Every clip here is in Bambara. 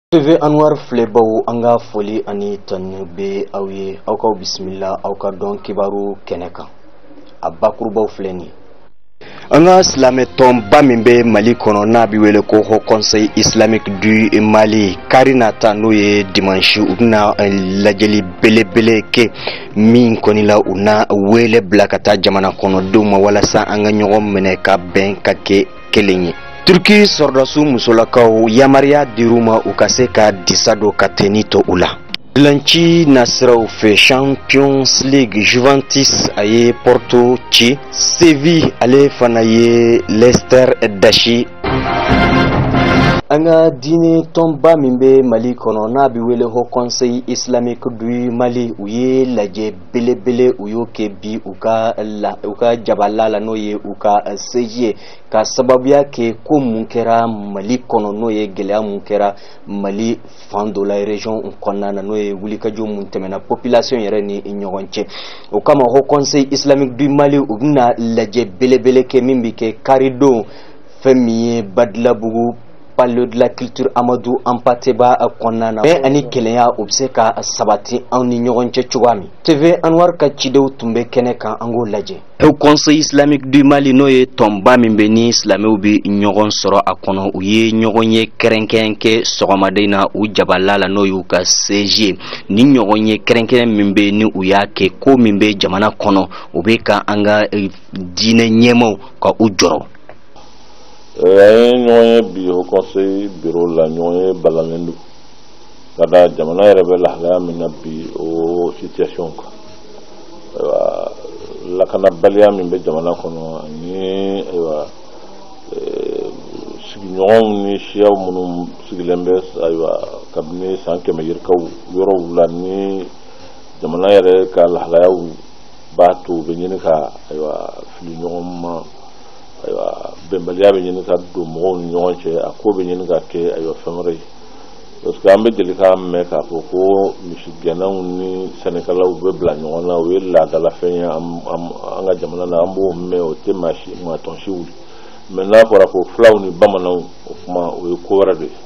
TV Anwar filɛbaw, an ka foli ani tanu bɛ aw ye. Aw k'aw bisimila aw ka dɔn kibaru kɛnɛ kan. A bakurubaw filɛ nin ye: an ka silamɛ tɔnba min bɛ Mali kɔnɔ, n'a bɛ wele ko Haut Conseil Islamique du Mali, kari nata, n'o ye dimanche, u bɛna lajɛli belebele kɛ min kɔni la, u na wele bila ka taa jamana kɔnɔdenw ma walasa an ka ɲɔgɔn minɛ ka bɛn ka kɛ kelen ye. Turki sɔrɔdasiw musolakaw, yamaruya dir'u ma u ka se ka disa don ka tenue to u la. Lanci nasiraw fɛ, Champions League, Juventus a ye Porto ci, Séville ale fana ye Leicester dasi. An ka diinɛ tɔnba min bɛ Mali kɔnɔ, n'a bɛ wele Haut Conseil Islamique du Mali, u ye lajɛ belebele, u y'o kɛ bi u ka la u ka jabala la, n'o ye u ka siège ye, ka sababuya kɛ ko mun kɛra Mali kɔnɔ, n'o ye gɛlɛya mun kɛra Mali fan dɔ la, région kɔnɔna na, n'o ye wulikajɔ mun tɛmɛna population yɛrɛ ni ɲɔgɔn cɛ. O kama, Haut Conseil Islamique du Mali, u bɛna lajɛ belebele kɛ min bɛ kɛ karidon, fɛn min ye Badilabugu, Palais de la Culture Amadou Hampâté Bâ kɔnɔna na. Bɛn ani kelenya, o bɛ se ka sabati anw ni ɲɔgɔn cɛ cogoya min. TV Anwar ka cidenw tun bɛ kɛnɛ kan, an k'o lajɛ. Haut Conseil Islamique du Mali, n'o ye tɔnba min bɛ ni silamɛw bɛ ɲɔgɔn sɔrɔ a kɔnɔ, u ye ɲɔgɔn ye kɛrɛnkɛrɛn kɛ sɔgɔmaden na u jabala la, n'o y'u ka siège ye. Ni ɲɔgɔn ye kɛrɛnkɛrɛn min bɛ ni u y'a kɛ, ko min bɛ jamana kɔnɔ, o bɛ ka an ka diinɛ ɲɛmaw ka u jɔrɔ. An ye ɲɔgɔn ye bi Haut Conseil bureau la. Ɲɔgɔn ye balalen don ka da jamana yɛrɛ bɛ lahalaya min na bi, o situation kan. Ayiwa, lakanabaliya min bɛ jamana kɔnɔ, ani ayiwa, sigiɲɔgɔnw ni siyaw minnu sigilen bɛ, ayiwa, kabini san 100 yirikaw yɔrɔw la, ni jamana yɛrɛ ka lahalayaw b'a to u bɛ ɲini ka, ayiwa, fili ɲɔgɔn ma, ayiwa, bɛnbaliya bɛ ɲini ka don mɔgɔw ni ɲɔgɔn cɛ, a ko bɛ ɲini ka kɛ, ayiwa, fɛn wɛrɛ ye. Parce que an bɛ deli k'a mɛn k'a fɔ ko misigɛnnaw ni sɛnɛkɛlaw bɛ bila ɲɔgɔn na, o ye laadalafɛn ye an ka jamana na, an b'o mɛn, o tɛ maa si maa tɔn si wuli. Mais n'a fɔra ko fulaw ni bamananw, o kuma o ye ko wɛrɛ de ye.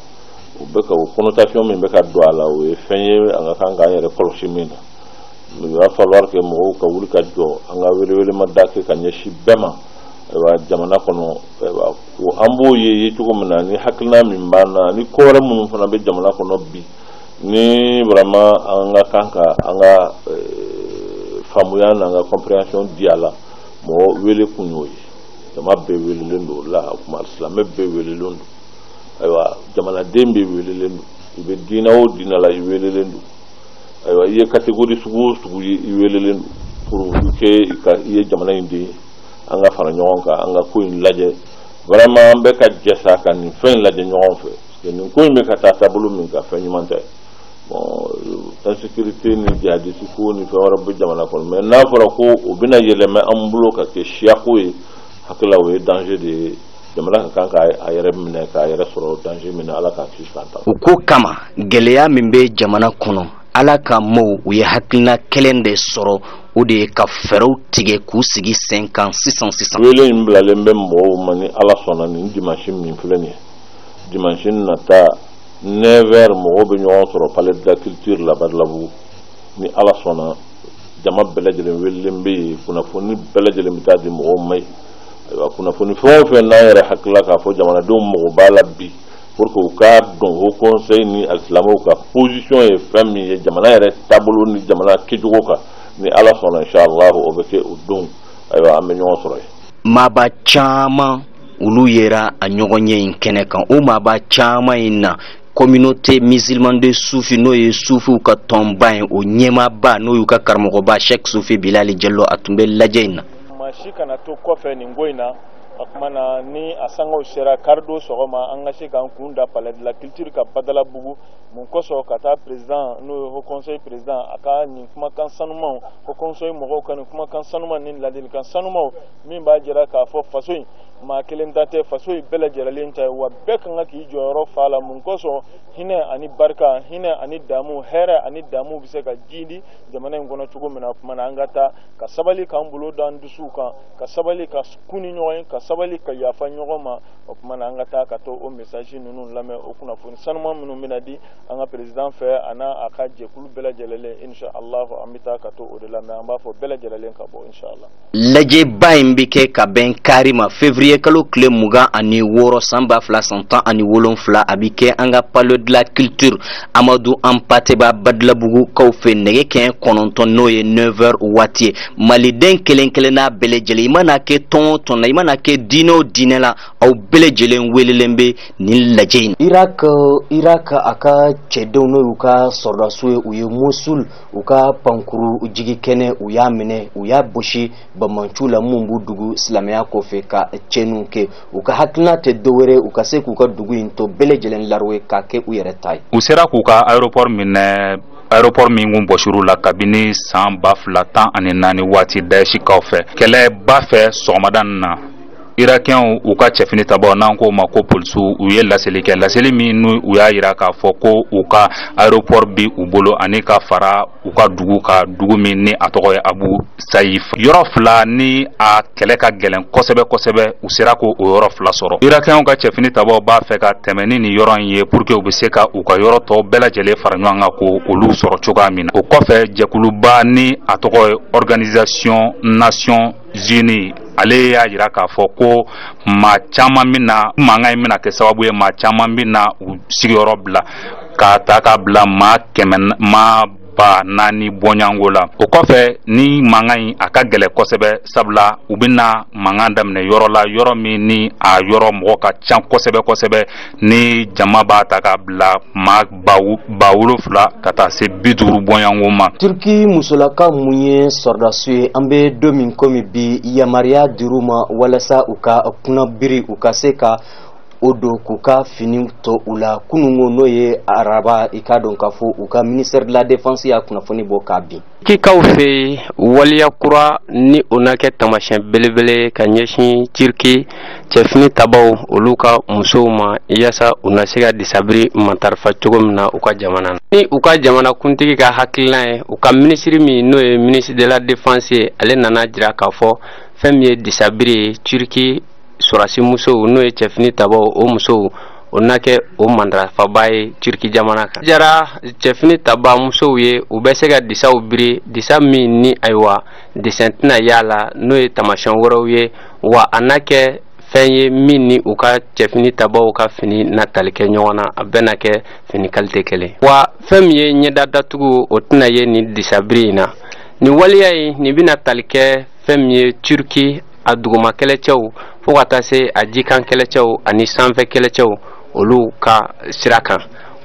O bɛ ka o connotation min bɛ ka don a la, o ye fɛn ye an ka kan k'an yɛrɛ kɔlɔsi min na. Il va falloir que mɔgɔw ka wuli ka jɔ, an ka welewelema da kɛ ka ɲɛsin bɛɛ ma, ayiwa, jamana kɔnɔ. Ayiwa, an b'o ye ye cogo min na, ni hakilina min b'an na, ni ko wɛrɛ minnu fana bɛ jamana kɔnɔ bi, ni vraiment an ka kan ka an ka faamuya n'an ka compréhension di a la. Mɔgɔ wele kun y'o ye. Jama bɛɛ welelen don o la. O kuma, silamɛ bɛɛ welelen don, ayiwa, jamanaden bɛɛ welelen don. I bɛ diinɛ o diinɛ la, i welelen don. Ayiwa, i ye catégorie sugu o sugu ye, i welelen don pour que i ka i ye jamana in den ye. An ka fara ɲɔgɔn kan, an ka ko in lajɛ. Vraiment, an bɛ ka jɛ sa ka nin fɛn in lajɛ ɲɔgɔn fɛ, parce que nin ko in bɛ ka taa taabolo min kan, fɛn ɲuman tɛ. Bon, insécurité ni jihadiste ko ni fɛn wɛrɛ bɛ jamana kɔnɔ, mais n'a fɔra ko o bɛna yɛlɛma an bolo ka kɛ siyako ye, hakili la o ye danger de ye. Jamana ka kan k'a yɛrɛ minɛ, k'a yɛrɛ sɔrɔ danger min na, Ala k'a kisi k'an ta. O ko kama, gɛlɛya min bɛ jamana kɔnɔ, Ala ka maaw, u ye hakilina kelen de sɔrɔ, o de ye ka fɛɛrɛw tigɛ k'u sigi sen kan sisan sisan. Wele in bilalen bɛ mɔgɔw ma, ni Ala sɔnna, nin dimanche min filɛ nin ye, dimanche nata, 9 heures, mɔgɔw bɛ ɲɔgɔn sɔrɔ Palais de la Culture la Badilabugu. Ni Ala sɔnna, jama bɛɛ lajɛlen welelen bɛ yen. Kunnafoni bɛɛ lajɛlen bɛ taa di mɔgɔw ma yen. Ayiwa, kunnafoni fɛn o fɛn n'an yɛrɛ hakilila k'a fɔ jamanadenw mago b'a la bi pour que u k'a dɔn Haut Conseil ni alisilamɛw ka position ye fɛn min ye jamana yɛrɛ taabolo ni jamana kɛcogo kan, ni Ala sɔnna, inshallah, o bɛ kɛ o don. Ayiwa, an bɛ ɲɔgɔn sɔrɔ yen. Maaba caman, olu yera a ɲɔgɔn ye in kɛnɛ kan. O maaba caman in na, Communauté musulmane de Sufi, n'o ye sufiw ka tɔnba ye, o ɲɛmaaba, n'o y'u ka karamɔgɔba Sheikh Sufi Bilali Jalo, a tun bɛ lajɛ in na. Maa si kana to kɔfɛ nin ko in na. O tuma na, ni a sangaw sera karidon sɔgɔma, an ka se k'an kun da Palais de la Culture ka Badalabugu. Mun kosɔn? Ka taa président, n'o ye Haut Conseil président, a ka nin kumakan sanumanw, Haut Conseil mɔgɔw ka nin kumakan sanuman ni ladilikan sanumanw min b'a jira k'a fɔ faso in Maa kelen ta tɛ, faso ye bɛɛ lajɛlen ta ye, wa bɛɛ kan ka k'i jɔyɔrɔ fa la. Mun kosɔn? Hinɛ ani barika, hinɛ ani damu, hɛrɛ ani damu bɛ se ka jiidi jamana in kɔnɔ cogo min na. O tuma na, an ka taa ka sabali, k'an bolo d'an dusuw kan, ka sabali, ka kun ni ɲɔgɔn ye, ka sabali, ka yafa ɲɔgɔn ma. O tuma na, an ka taa ka to o message ninnu lamɛn, o kunnafoni sanuman minnu bɛna di an ka président fɛ, a n'a a ka jɛkulu bɛɛ lajɛlen. Insha Allah, an bɛ taa ka to o de lamɛn. An b'a fɔ bɛɛ lajɛlen ka bɔ, insha Allah. Lajɛba in bɛ kɛ ka bɛn kari ma, février kalo tile 26 san 2017. A bɛ kɛ an ka Palais de la Culture Amadou Hampâté Bâ Badalabugu kaw fɛ, nɛgɛ kɛɲɛ 9, n'o ye 9 heures waati ye. Maliden kelen kelenna bɛɛ lajɛlen, i mana kɛ tɔn o tɔn na, i mana kɛ diinɛ o diinɛ la, aw bɛɛ lajɛlen welelen bɛ nin lajɛ in. Irak, Irak a ka cɛdenw, n'o y'u ka sɔrɔdasiw ye, u ye Mosul u ka pankuru jigi kɛnɛ, u y'a minɛ, u y'a gosi bamanciw la mun b'u dugu silamɛya kɔfɛ ka cɛniw kɛ. U ka hakilina tɛ dɔwɛrɛ, u ka se k'u ka dugu in to bɛɛ lajɛlen lariwe k'a kɛ u yɛrɛ ta ye. U sera k'u ka aéroport minɛ, aéroport min kun bɔsir'u la kabini san 2014 waati Daeshikaw fɛ kɛlɛba fɛ. Sɔgɔmada nin na, Irakɛnw u ka cɛfini tabaw, n'an k'o ma ko polisiw, u ye laseli kɛ, laseli min n'u u y'a yira k'a fɔ ko u ka aéroport bi u bolo, ani ka fara u ka dugu ka dugu min ni a tɔgɔ ye Abu Sayif. Yɔrɔ fila ni a kɛlɛ ka gɛlɛn kosɛbɛ kosɛbɛ, u sera k'o o yɔrɔ fila sɔrɔ. Irakɛnw ka cɛfini tabaw b'a fɛ ka tɛmɛ ni nin yɔrɔ in ye pour que u bɛ se ka u ka yɔrɔ tɔw bɛɛ lajɛlen fara ɲɔgɔn kan ko olu sɔrɔ cogoya min na. O kɔfɛ, jɛkuluba ni a tɔgɔ ye Organisation Nations Unies, ale y'a yira k'a fɔ ko maa caman bɛna, mankan in bɛna kɛ sababu ye maa caman bɛna u sigiyɔrɔ bila, k'a ta k'a bila maa 100, maa 4000 bɔɲɔgɔnko la. O kɔfɛ, ni mankan in a ka gɛlɛn kosɛbɛ, sabula u bɛna mankan daminɛ yɔrɔ la, yɔrɔ min ni a yɔrɔ mɔgɔ ka ca kosɛbɛ kosɛbɛ, ni jama b'a ta k'a bila maa 7000 ka taa se 50 bɔɲɔgɔnko ma. Turki musolaka mun ye sɔrɔdasiw ye, an bɛ don min komi bi, yamaruya dir'u ma walasa u ka kunnabiri, u ka se ka o don k'u ka fini to u la. Kununko, n'o ye araba, i k'a dɔn k'a fɔ u ka ministère de la Défense y'a kunnafoni bɔ k'a bin. Kikaw fɛ yen, waleya kura ni o na kɛ taamasiyɛn belebele ka ɲɛsin Turki cɛfini tabaw olu ka musow ma, yaasa u na se ka disabiri matarafa cogo min na u ka jamana na. Ni u ka jamana kuntigi ka hakilina ye, u ka minisiri min n'o ye ministre de la Défense ye, ale nana jira k'a fɔ fɛn min ye disabiri ye, Turki sɔrɔdasi musow, n'o ye cɛfini tabaw o musow, o na kɛ o mandarafaba ye Turki jamana kan. Jara cɛfini taba musow ye, u bɛ se ka disaw biri, disa min ni ayiwa dessin tɛna y'a la, n'o ye taamasiyɛn wɛrɛw ye, wa a na kɛ fɛn ye min ni u ka cɛfini tabaw ka fini na tali kɛ ɲɔgɔn na, a bɛɛ na kɛ fini qualité kelen. Wa fɛn min ye ɲɛda datugu, o tɛna ye nin disabiri in na. Nin waleya in nin bɛna tali kɛ fɛn min ye Turki a duguma kɛlɛcɛw fo ka taa se a jikan kɛlɛcɛw ani sanfɛ kɛlɛcɛw olu ka sira kan.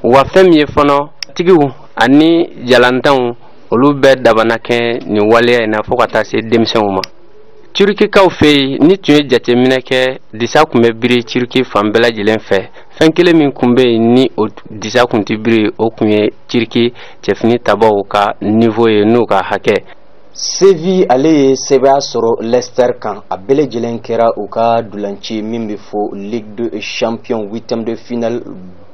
Wa fɛn min ye fɔlɔ tigiw ani jalantanw, olu bɛɛ dabana kɛ nin waleya in na fo ka taa se denmisɛnw ma. Turukikaw fɛ yen, ni tun ye jateminɛ kɛ, disa tun bɛ biri Turki fan bɛɛ lajɛlen fɛ. Fɛn kelen min tun bɛ yen ni o disa tun tɛ biri, o tun ye Turki cɛfini tabaw ka niveau ye, n'u ka hakɛ. Séville ale ye sɛbɛya sɔrɔ Leicester kan. A bɛɛ lajɛlen kɛra u ka dulanci min bɛ fɔ Ligue des Champions huitième de finale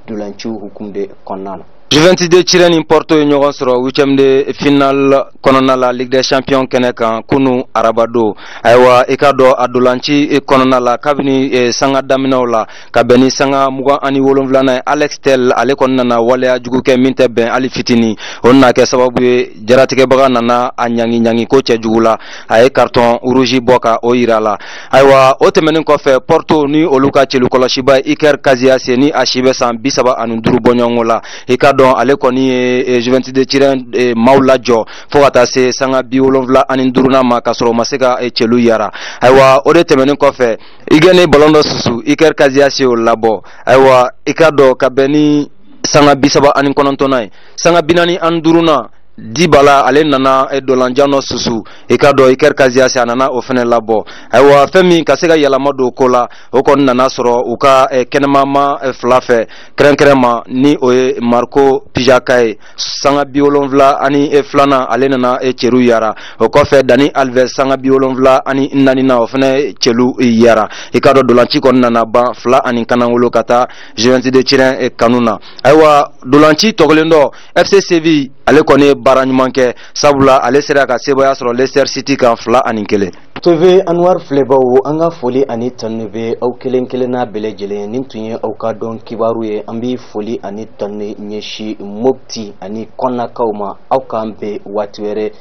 dulanciw hukumu de kɔnɔna na. Juventus de Turin ni Porto ye ɲɔgɔn sɔrɔ huitième de finale kɔnɔna la Ligue des Champions kɛnɛ kan kunu arabado. Ayiwa, i ka dɔn a dolanci kɔnɔna la, kabini sanga daminɛw la ka bɛn ni sanga 27nan ye, Alex Telles ale kɔni nana waleya jugu kɛ min tɛ bɛn hali fitinin. O nana kɛ sababu ye jaratigɛbaga nana a ɲangi ɲangi ko cɛjugu la, a ye carton rouge bɔ ka o yira la. Ayiwa, o tɛmɛnen kɔfɛ, Porto ni olu ka celu kɔlɔsiba Iker Casillas, ni a si bɛ san 35 bɔɲɔgɔnko la, i ka dɔn ale kɔni ye Juventus de Turin maaw lajɔ fo ka taa se sanga 75nan ma, ka sɔrɔ u ma se ka celu yara. Ayiwa, o de tɛmɛnen kɔfɛ, Higuaín ye ballon dɔ susu, Iker Casillas y'o labɔ. Ayiwa, i ka dɔn ka bɛn ni sanga 39nan ye, sanga 45nan. Dibala ale nana dolanjan dɔ susu, i ka dɔn Iker Casillas a nana o fɛnɛ labɔ. Ayiwa, fɛn min ka se ka yɛlɛma don ko la, o kɔni nana sɔrɔ u ka kɛnɛmama fila fɛ, kɛrɛnkɛrɛn ma ni o ye Marco Pijaka ye, sanga 72nan, ale nana cɛru yara. O kɔfɛ, Dani Alves, sanga 74nan, o fɛnɛ cɛlu yara. I ka dɔn dolanci kɔni nana ban 2 ani kanangolo ka taa Juventus de Turin kanu na. Ayiwa, dolanci tɔgɔlen dɔ, FC Séville ale kɔni ye baara ɲuman kɛ, sabula ale sera ka sebaya sɔrɔ Leicester City kan 2-1. TV Anwar filɛbaw, an ka foli ani tanu bɛ aw kelen kelenna bɛɛ lajɛlen. Nin tun ye aw ka dɔn kibaru ye. An bɛ foli ani tanu ɲɛsin Mopti ani Kɔnakaw ma. Aw k'an bɛn waati wɛrɛ.